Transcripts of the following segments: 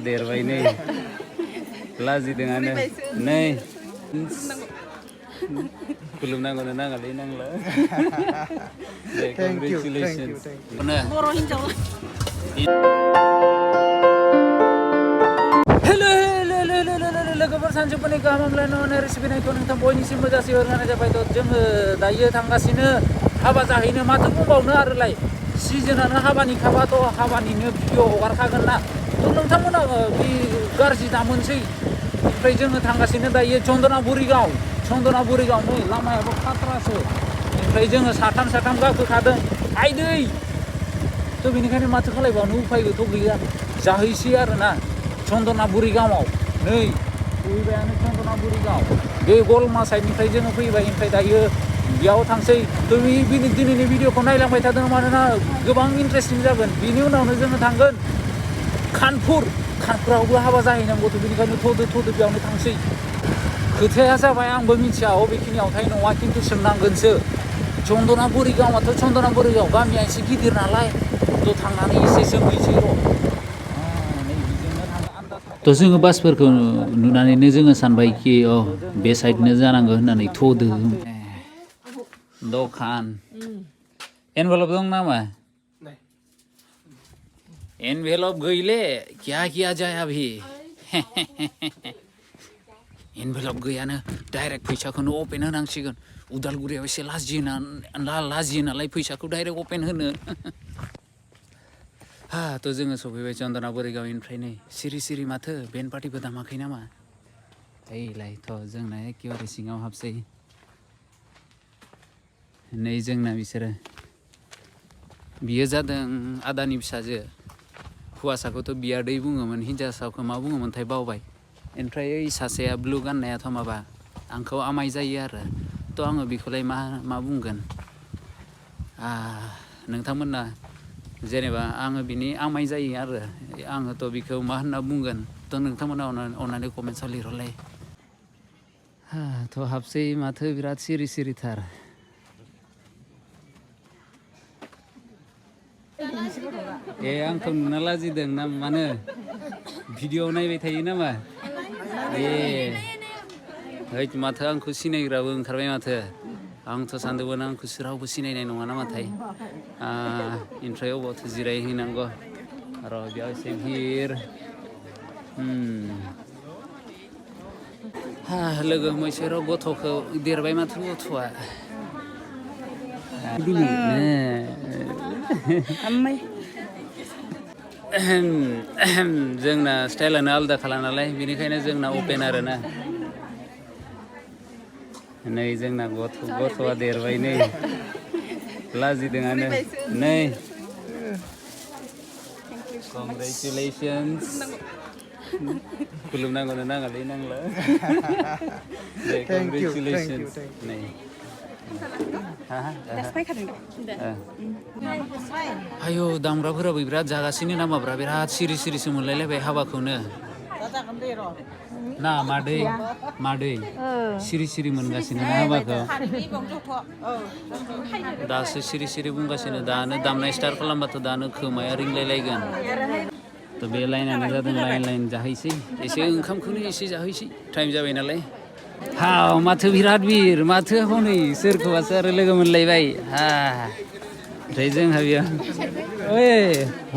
देरबाय नै लाजिदोंआनो नै खुलुमनांगौनो नाङालै नांला कंग्रेचुलेसन्स बर' हिनजाव लोगोफोर सानजौफुनि गाहाम हामलायनाय रेसिपिनायखौ नोंथां बयनिसिमबो जासिहरनाय जाबाय। जोङो दायो थांगासिनो हाबा जाहैनो माथो बुंबावनो आरोलाय सिजोनानो हाबानिखाबाथ' हाबानिनो भिडिअ हगारखागोन ना थ' नोंथांमोना बे गाज्रि दामोनसै। ओमफ्राय जोङो थांगासिनो दायो चन्दनाबुरिगाव नै लामायाबो खाथ्रासो। ओमफ्राय जोङो साथाम गाखोखादों आइदै थ' बेनिखायनो माथो खालायबावनो उफायबोथ' गैया जाहैसै आरोना चन्दनाबुरिगावआव नै फैबायानो चन्दनाबुरिगाव बे गलमा साइडनिफ्राय जोङो फैबाय। ओमफ्राय दायो बेयाव थांसै थ' दिनैनि भिडिअखौ नायलांबाय थादों मानोना गोबां इन्टारेस्टिं जागोन। बिनि उनावनो जोङो थांगोन कानपुरावबो हाबा जाहैनांगौथ' बेनिखायनो थ'दो बेयावनो थांसै। खोथाया जाबाय आंबो मिथिया अबेखिनियावथाय नङा खिन्थु सोंनांगोनसो। चन्दनाबुरिगाव गामिया एसे गिदिर नालाय थ' थांनानै एसे सोंहैसै र'। थ' जोङो बासफोरखौ नुनानैनो जोङो सानबायखि बे साइडनो जानांगौ होननानै थ'दो दखान एनभेलप दं नामा? एनभेलप गैले क्या जाया भी एनभेलप गैयानो डाइरेक्ट फैसाखौनो अपेन होनांसिगोन। उदालगुरियाव एसे लाजियो नालाय फैसाखौ डाइरेक्ट अपेन होनो। थ' जोङो सफैबाय चन्दनाबुरिगावनिफ्राय नै सिरि माथो बेन्ड पार्टिबो दामाखै नामा? ओइलायथ' जोंना एखेबारे सिङाव हाबसै नै जोंना बिसोरो बियो जादों आदानि फिसाजो हौवासाखौथ' बियादै बुङोमोन हिन्जावसाखौ मा बुङोमोनथाय बावबाय। ओमफ्राय ओइ सासेया ब्लु गाननायाथ' माबा आंखौ आमाय जायो आरो थ' आङो बेखौलाय मा बुंगोन नोंथांमोना जेनेबा आङो बिनि आमाय जायो आरो आङोथ' बेखौ मा होनना बुंगोन थ' नोंथांमोना अननानै कमेन्टसाव लिरहरलाय। थ' हाबसै माथो बिराद सिरिथार। आंखौ नुना लाजिदों ना मानो भिडिअ नायबाय थायो नामा? माथो आंखौ सिनायग्राबो ओंखारबाय माथो। आंथ' सानदोंमोन आंखौ रावबो सिनायनाय नङा नामाथाय। ओमफ्राय अबावथो जिरायहैनांगौ र' बेयाव एसे भिर लोगो हमहैसै र' गथ'खौ देरबाय माथो गथ'आ जोंना स्टाइलानो आलादाखा नालाय बेनिखायनो जोंना अपेन आरोना नै जोंना गथ'आ देरबाय नै लाजिदोंआनो नै कंग्रेचुलेसन्स खुलुमनांगौनो नाङालै नांला कंग्रेचुलेसन्स नै आयौ दामग्राफोराबो बिराद जागासिनो नामाब्रा बिराद सिरिसो मोनलायलायबाय हाबाखौनो ना मादै सिरि मोनगासिनो ना हाबाखौ दासो सिरि बुंगासिनो दानो दामनाय स्टार्ट खालामबाथ' दानो खोमाया रिंलायलायगोन। थ' बे लाइनानो जादों लाइन जाहैसै एसे ओंखामखौनो एसे जाहैसै टाइम जाबाय नालाय। माथो बिराद भिर माथो हनै सोरखौबासो आरो लोगो मोनलायबाय ओमफ्राय जोंहा बेयाव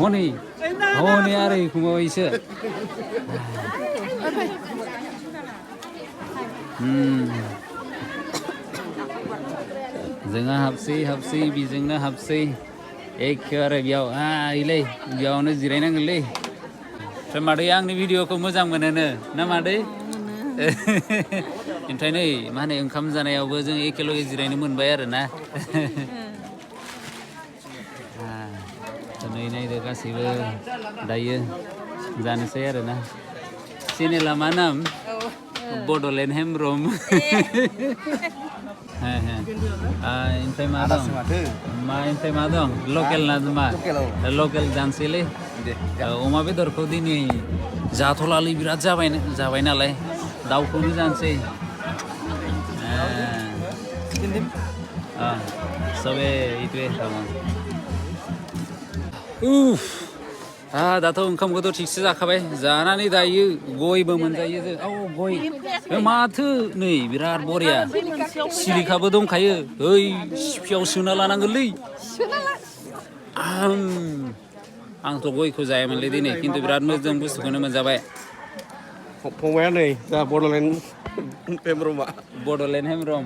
हनै आरो एखमबायसो जोंहा हाबसै बेजोंनो हाबसै एखेबारे बेयाव बेयावनो जिरायनांगोनलै। ओमफ्राय मादै आंनि भिडिअखौ मोजां मोनोनो ना मादै? ओमफ्राय नै मा होनो ओंखाम जानायावबो जों एखेलगे जिरायनो मोनबाय आरोना। नै नायदो गासैबो दायो जानोसै आरोना। चेनेला मा नाम? बड'लेण्ड हेमब्रम। ओमफ्राय मा दं लकेल ना मा? लकेल जानोसैलै अमा बेदरखौ दिनै जाथ'लालै बिराद जाबाय नालाय दाउखौनो जानोसै। सबे इटुवे दाथ' ओंखामखौथ' थिगसे जाखाबाय जानानै दायो गयबो मोनजायो जों गय माथो नै बिराद बरिया सिलिकाबो दंखायो ओइ सिफियाव सोना लानांगोनलै आंथ' गयखौ जायामोनलै दिनै खिन्थु बिराद मोजां बुस्थुखौनो मोनजाबाय फंबाया नै जा बड'लेण्ड हेमब्रमआ बड'लेण्ड हेमब्रम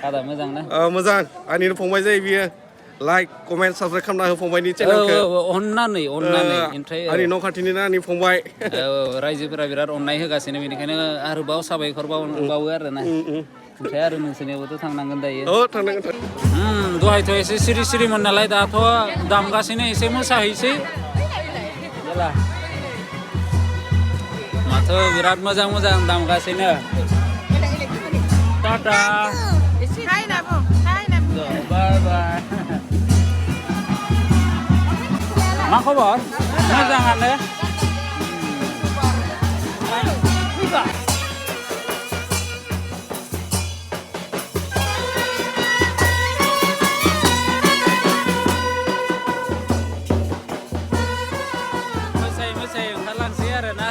आदा मोजां ना मोजां आंनिनो फंबाय जायो बियो लाइक कमेन्ट साबसक्राइब खालामना हो फंबायनि चेनेलखौ अननानै ओमफ्राय आंनि न' खाथिनि आंनि फंबाय रायजोफोरा बिराद अननाय होगासिनो बेनिखायनो आरोबाव साबायखर बावो आरोना ओमफ्राय आरो नोंसोरनियावबोथ' थांनांगोन दायो थांनांगोन दहायथ' एसे सिरि सिरिमोन नालाय दाथ' दामगासिनो एसे मोसाहैसै माथो बिराद मोजां दामगासिनो टाटा बाय बाय मा खबर मोजाङानो मोसायै ओंखारलांसै आरोना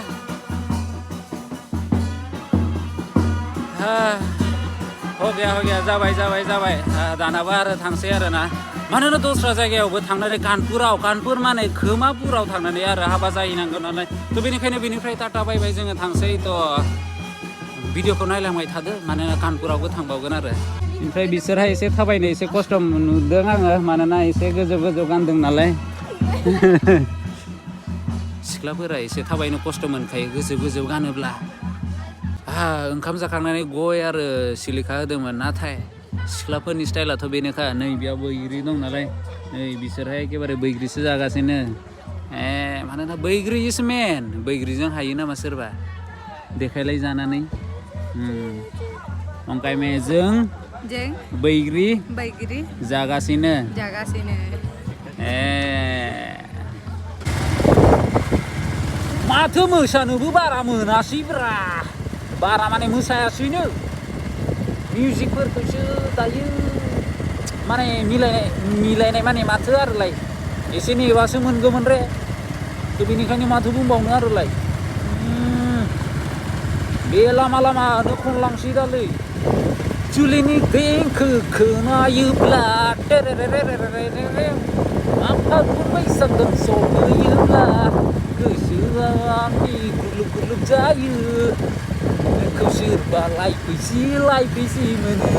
हगिया जाबाय दानाबा आरो थांसै आरोना मानोना दस्रा जायगायावबो थांनानै कानपुर माने खोमापुराव थांनानै आरो हाबा जाहैनांगोन नालाय थ' बेनिखायनो बेनिफ्राय टाटा बाय जोङो थांसै थ' भिडिअखौ नायलांबाय थादो मानोना कानपुरावबो थांबावगोन आरो ओमफ्राय बिसोरहा एसे थाबायनो एसे खस्थ' नुदों आङो मानोना एसे गोजौ गानदों नालाय सिख्लाफोरा एसे थाबायनो खस्थ' मोनखायो गोजौ गानोब्ला ओंखाम जाखांनानै गय आरो सिलिका होदोंमोन नाथाय सिख्लाफोरनि स्टाइलाथ' बेनोखा नै बेयाव बैग्रि दं नालाय नै बिसोरहा एखेबारे बैग्रिसो जागासिनो मानोना बैग्रि इज मेन बैग्रिजों हायो नामा सोरबा देखायलाय जानानै अंकाय मेजों बैग्रि जागासिनो माथो मोसानोबो बारा मोनासैब्रा बारा माने मोसायासैनो मिउजिकफोरखौसो दायो माने मिलायनाय माने माथो आरोलाय एसे नेबासो मोनगौमोन रे थ' बेनिखायनो माथो बुंबावनो आरोलाय बे लामानो खनलांसै दालै जुलिनि देंखो खोनायोब्ला आफादफोर बैसागोन सौहैयोब्ला गोसोआ आंनि गुलुब जायो नोंखौ सोरबा लायफैसि मोनो